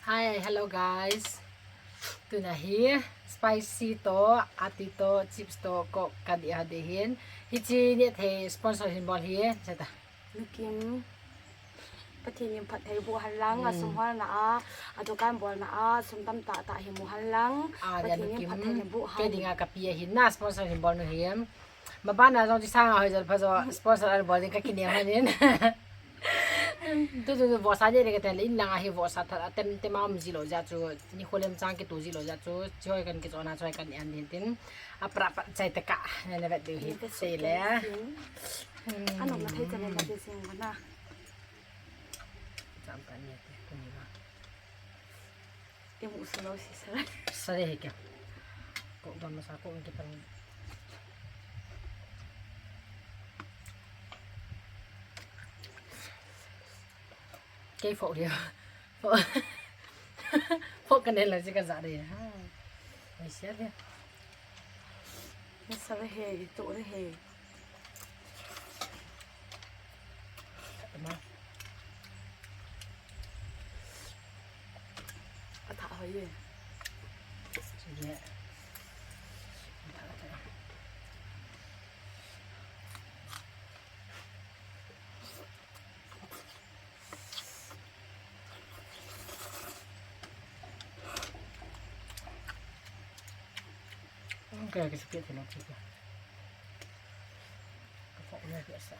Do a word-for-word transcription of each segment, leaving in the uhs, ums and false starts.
Hi, hello guys. Tuna hi spicy to, ati to, chips to, Coke kadi hadi hin. Hichi ni the sponsor hin bol hi, seta. Nukim. Pathen in phatthei boh hen lang, asum holna a, adukan bolna a, sum tamtah tah hi mu hen lang. Ah, Pathen in phatthei boh hen. Kei dinga kapi ahin na sponsor hin bol nu hi. Mabana jong chi sanga hoi jal pha jo sponsor an bol ding kakinem hanin. Tu tu tu vohsa ni le kate le in langa hi vohsa tha atem tema um ji lou jeh chu ni kholem chang kitu ji lou jeh chu chi hoi kan kichona chi hoi kan an din tin. Apra pa chai te ka ne ne vet diu hi. Sei le. Ano ma thei chale ma thei sing na. Cham kan ne te kuni ma. Imu silo si sare. Sare he kya? Coke don masa Coke ke pan. Kei fo dia. Fo. Fo kan la si ka za de. Ha. Ai sia dia. Ni sare he, itu re he. Ama. Athah hoi e. Sige. Athah, athah. Kaya kisakit hilang sika. Kapag niya kaya sa.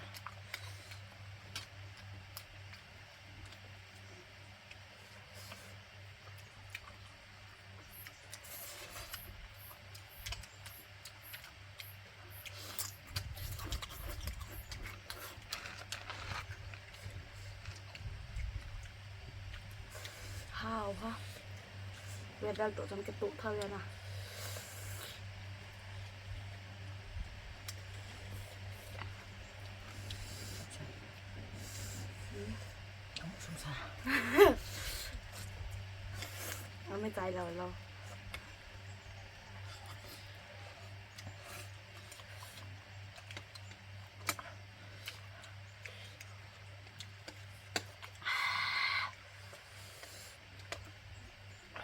Hao ha. Weather to chang ke tu thau ya na. Sum sa. Ami chai lo lo.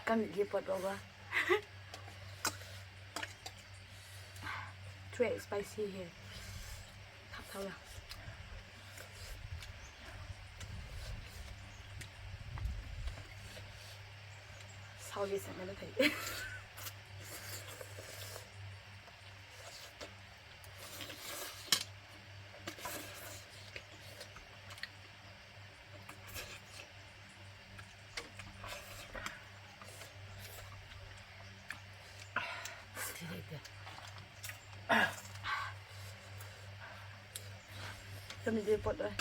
Ka mit hi pot over. Too spicy he. Thap thau la. Sao ye sa na thei. Kami depot oi.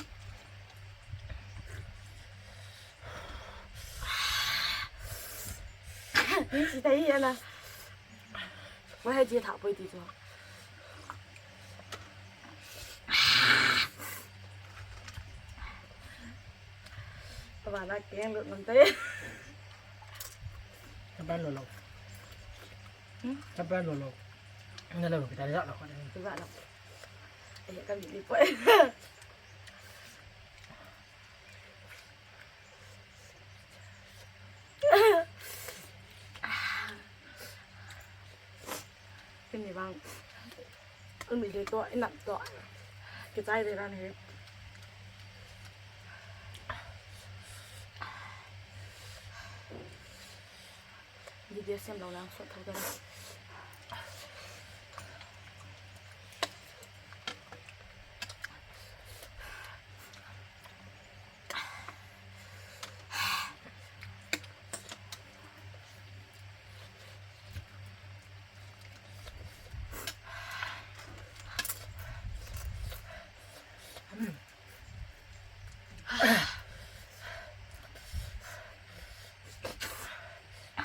Ni si tai ya na. Wai hai je tha poi ti chu. Ba la keng lut man tai. Ka ban lo lo. Hmm? Ka ban lo lo. Na lo lo kita la lo. Kita la. Eh, ka mi ni poi. Kini bang. Umi de to, inap to. Kichai de ran he. Video sem lo lang sot thau da.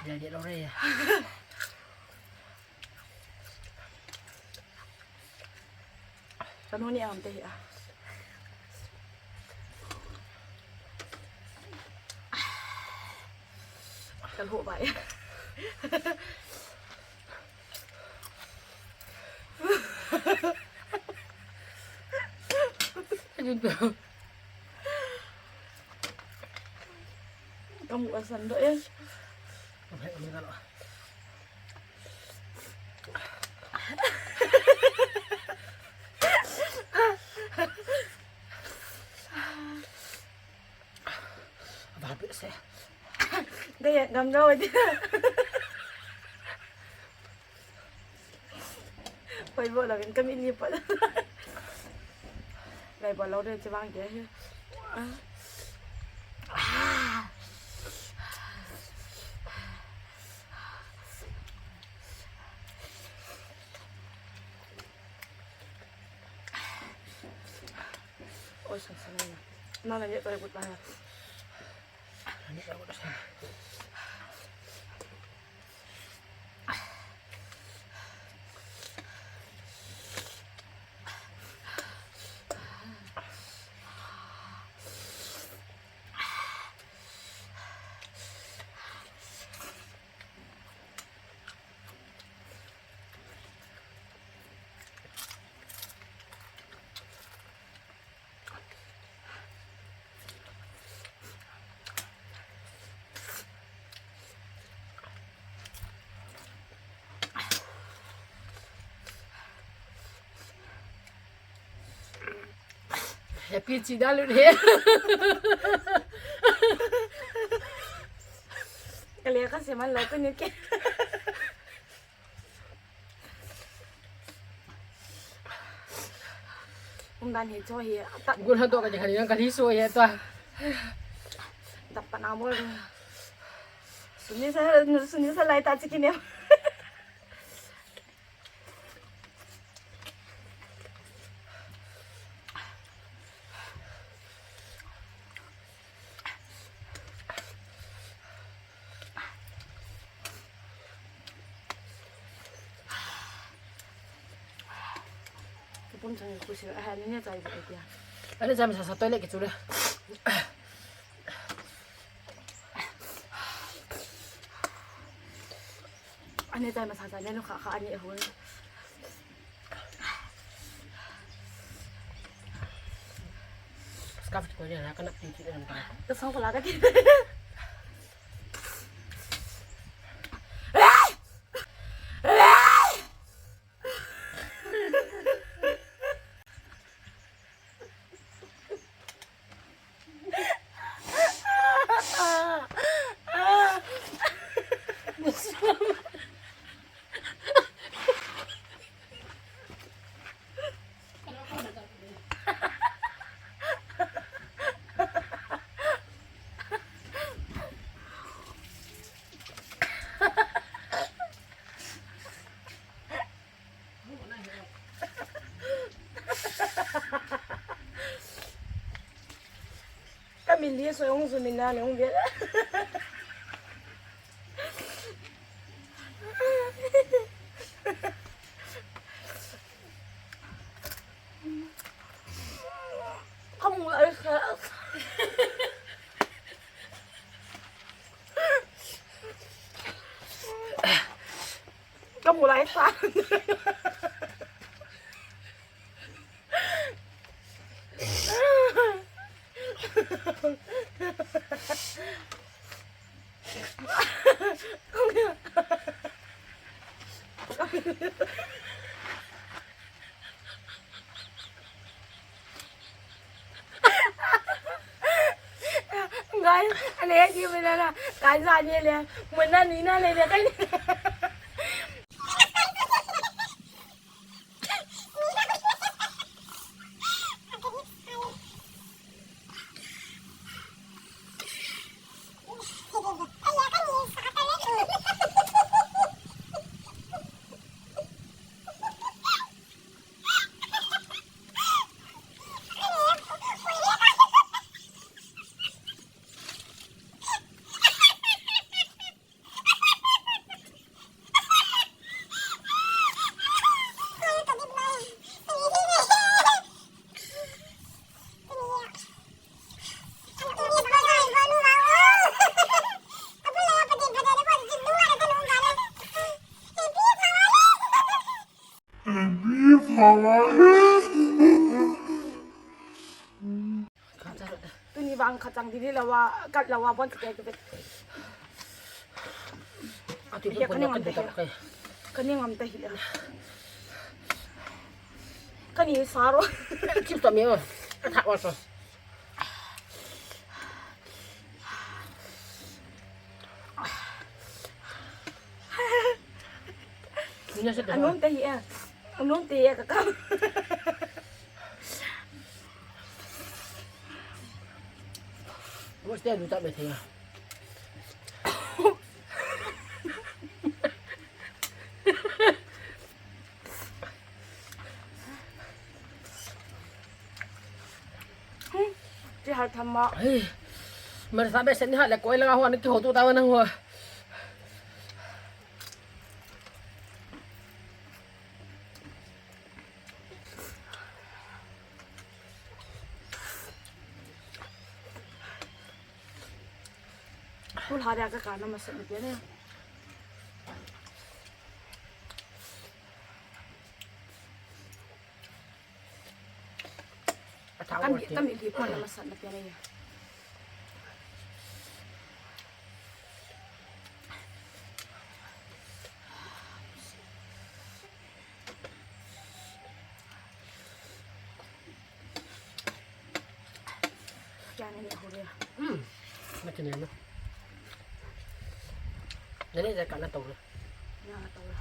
Dia dia lore ya. Kanu ni am te ya. Kan ho bai. Kamu asan doh e. Gaya gamlo dia. Hoi bol lou in kami ni pa. Gai bol lou de chevang ke. Oi, sang sang na. Na na ni to ikut na. Happy chi da lu he. Kale ka se man lo ko ni ke. Um dan hi cho hi. Gun ha to ka jang kali so ye to. Tap pa na bol. Suni sa, suni sa lai ta chiki ne. Pum chang ku si a ha ni ne chai bu ai tia. Ani chai masa sa toilet ki chu le. Ani chai masa sa le no kha kha ani hun. Scarf ko ya na kana pi ki na. Ka sang ko la ka ti. Ka min li so ong su min na ne ong ve. Ka mu lai sa. Ka mu lai sa. Guys, ane ki mena na, guys, ane le, mena ni na le le kai. Tuni vang khat chang dili lawa, kat lawa bon te te. Ati, ka ni ngam ta hi. Ka ni ngam ta hi. Ka ni sa ro. Chip to mi o. Ka tha wa so. Anom ta hi a. Anom ta hi a ka ka. Gusto niya, luto, may tinga. Ti hal thama. Ai, mar sabe sen ni hal ko ila ho ni ki ho tu ta na ho. Kul ha dia ka ka na masat na pia ne. Kami, kami di pa na masat na pia ne. Kya nani ahore? Hmm. Mati niya na. Nani ja kana tawla. Na tawla.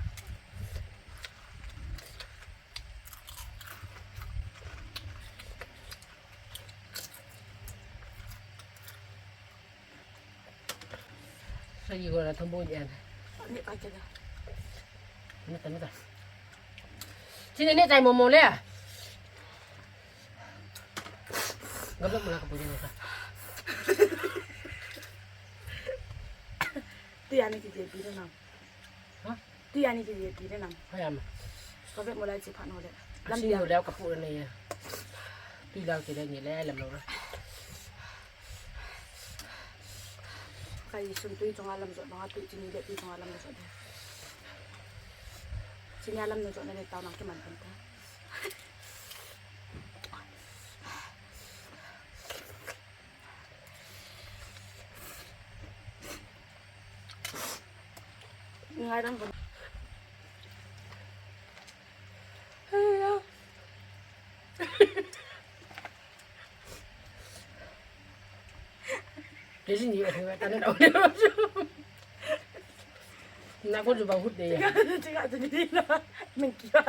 Sa yi ko la thombo yan. Ni ka kya. Ni ta ni ta. Sini ni tai momo le. Gamla mula ka puja ni ka. Ti ani ki je pi na. Ha? Ti ani ki je pi na. Ha ya ma. Ka ve mola chi pha no le. Lam si ya. No le ka pu ne ya. Ti la ki le ni le lam lo la. Kai sun tui chunga lam jot banga tui chini le tui chunga lam jot de. Chini a lam na jot na le tau nang ke man pan ta. Ngai dang ko. Te si ni o ta na o. Na ko ju ba hut de ya. Tiga, tiga, tiga, tiga. Nang kia.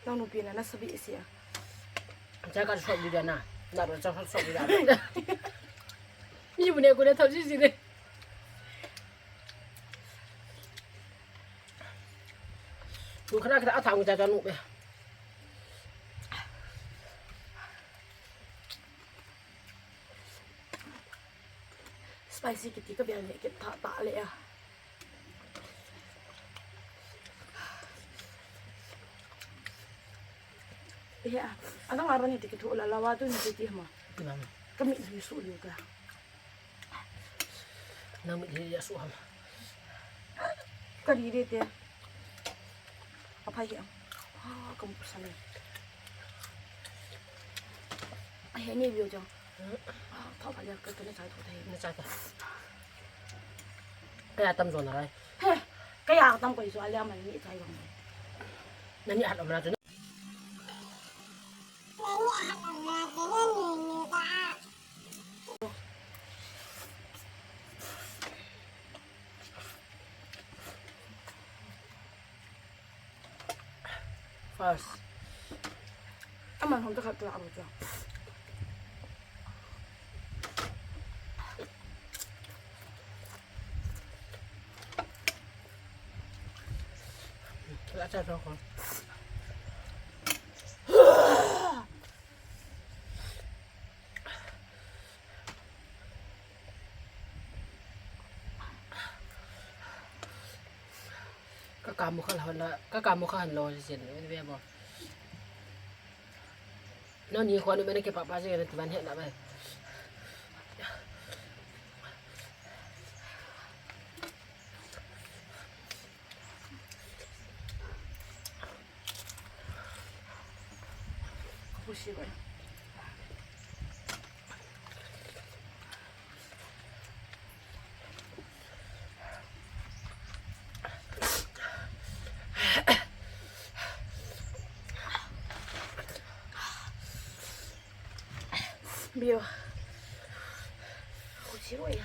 Nang nupi na na sabi isi a. Cha ka sok di na. Na ro cha sok di na. Ni bu ne ko ne thau si si ne. Tu khana ka ta thang cha cha nu be. Spicy kiti ka bel le kit tha ta le a. He a, adang aron ni ti kithu la lawa tu ni ti ti ma. Nam. Ka mi ni su liu ka. Nam ni ya su ham. Ka ri de te. A phai hi a. A, ka mu sa ni. A he ni view jong. A, tho pha ya ka ka ni chai tho thei. Ni chai ta. Ka ya tam jo na rai. He, ka ya tam ko i jo a le a mai ni chai jong. Na ni a lo ma na jo. First. Aman hom ta khat la abu cha. La cha cha ko. Ka kamu kha la, ka kamu kha han lo sin ve bo. No ni khon me ne ke pa pa je ne ti ban he na ba. Khushi ba. Bio. Kuchi roi.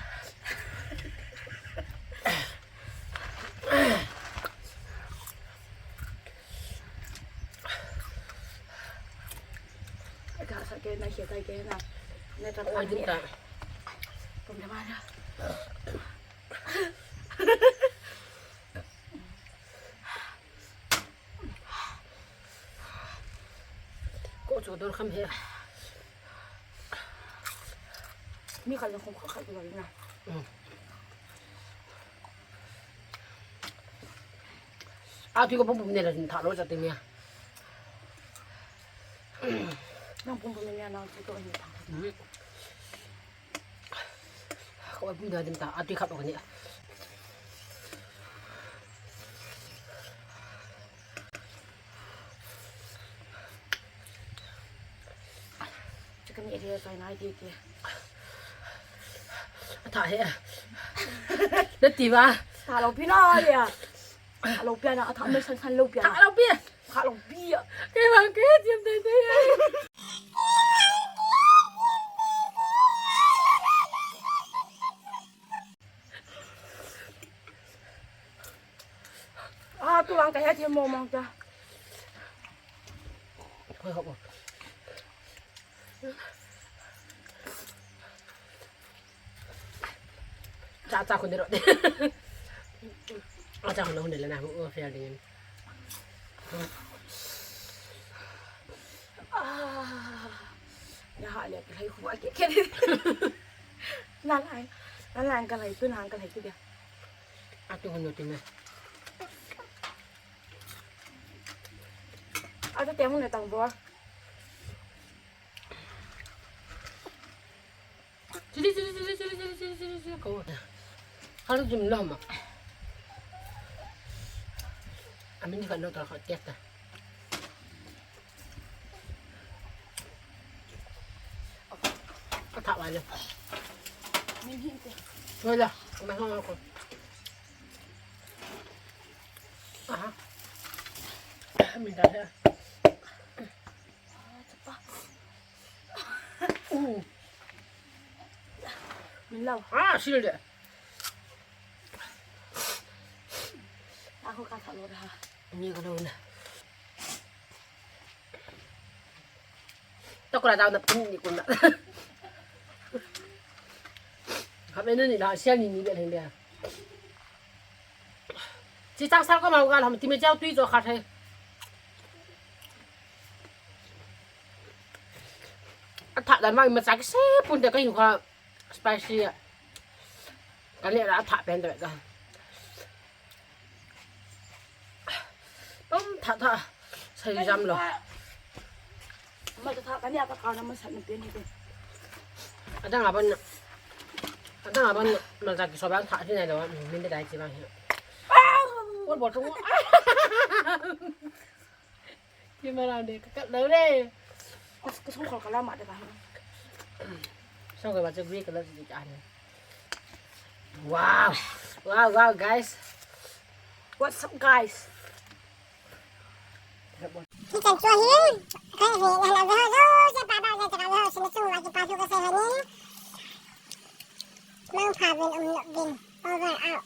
Ka sa ke na, ke ta ke na. Ne ta. Oi, din ta. Pum da ma da. Ko chu dor kham he. Mi khat le khum khat khat le na. Mm. A, tui ko pum pum ne la tha lo cha ti mi a. Nang pum pum ne na ti ko ni ta. Mm. Ko pum da dim ta, a tui khat lo ni. Chu kani area chai nai ti ti. A tha he. Na ti ba? Tha lo pi na area. Tha lo pi na, a tha me san san lo pi na. Tha lo pi. Tha lo pi. Ke ba ke tiam tai tai. A, tu ang kaya tiam mo mang ta. Hoi hop. Cha cha khun de ro de. A cha khun lo de la na hu o fel de. Ah. Ya ha le, lai khu a ke ke. Na lai. Na lai ka lai tu, na ka lai tu de. A tu khun lo ti me. A tu te mun le tang bo. Chili, chili, chili, chili, chili, chili, chili, chili, ko. Kalu jim lo ma. Amin ka no ta ka testa. Ka tha wa le. Min hin te. Wala, ma ho ko. Aha. Min ta he. Uh. Min lau. Ah, sil de. Ako ka tha lo da. Ni ka lo na. Ta ko la da na pin ni ko na. Ka me ni la sia ni ni be le de. Chi chang sal ko mau ga lam ti me chau tui cho kha thai. A tha dan ma ma cha ki se pun de ka yu kha spicy a. Ka le la a tha pen de ka. Pum tha tha. Sai jam lo. Ma ta tha ka ni a ka ka na ma sa na pe ni pe. Adang aban. Adang aban ma ta ki so ban tha ti nai lo. Min de dai chi bang hi. Ko bo tung. Ki ma la de ka ka lo de. Ka song khol ka la ma de ba. Song ka ba chu gui ka la chi ka ni. Wow. Wow, wow, guys. What's up, guys? Hi chan chua hi. Kai hi, na na ve ho, se pa ba, na ta ho, se na chu wa ki pa chu ka se ha ni. Mang pha vin um nok vin. Over out.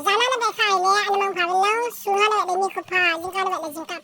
Jana na be khai le, ana mang pha vin lo, su ha le, le ni khu pha, jing ka le, le jing ka